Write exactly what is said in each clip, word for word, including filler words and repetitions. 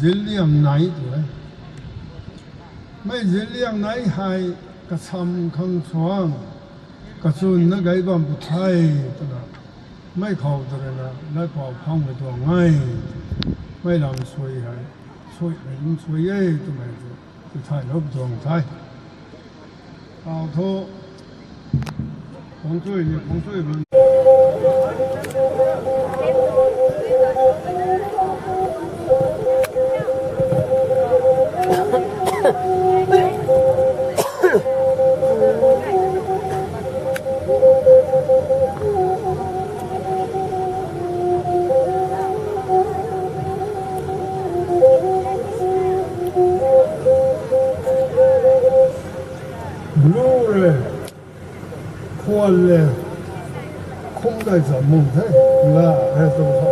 Ziliang nai tu e. Mei ziliang nai hei kasam khang suang, kachun na gay bam pu the twna, mei khou tu rui na, lai pau phang mei tuang e. Mei lam sui hei, sui mei lam sui e twmei tu, tu thay lou tuang the. Tau thu, khang chui ni, khang chui bam. Blue le, khwan le, khum dai sa mung the, la he tu sa.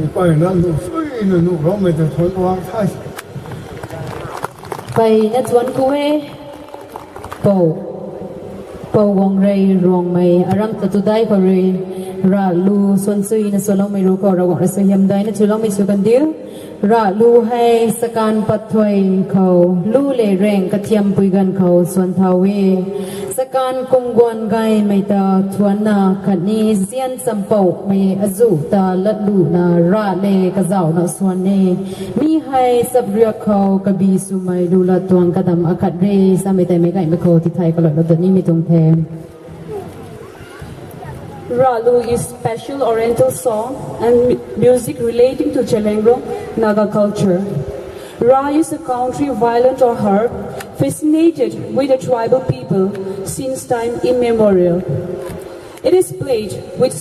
Mpeyna nuh suina nuh raumei ta thuanc tuang the. Mpeyna thuanc ku e. Pou, Pou Guangrey Ruangmei, aram ta tu dai khou rui, rav lu suan suina suanloumei ru khou Ravguangc rui suaihiam daina chuloumei sw kan diu. Rav lu hei sakan pat thuy khou, lu le reng kathiampui ganv khou suan thau e. Sakan kung guan gaymei ta thuanna khatni zian champoumei azuh ta latluna rav le kazauhna suan e. Mi hei chapriak khou kabi swmei lu lat tuang kadam akhat re, samei tei meic gaymei khou tithay kalou lou ta nimei tuang the. Rav lu is special oriental song and mu-, music relating to Zeliangrong Naga culture. Rav is a country violin or harp fascinated with the tribal people since time immemorial. It is played with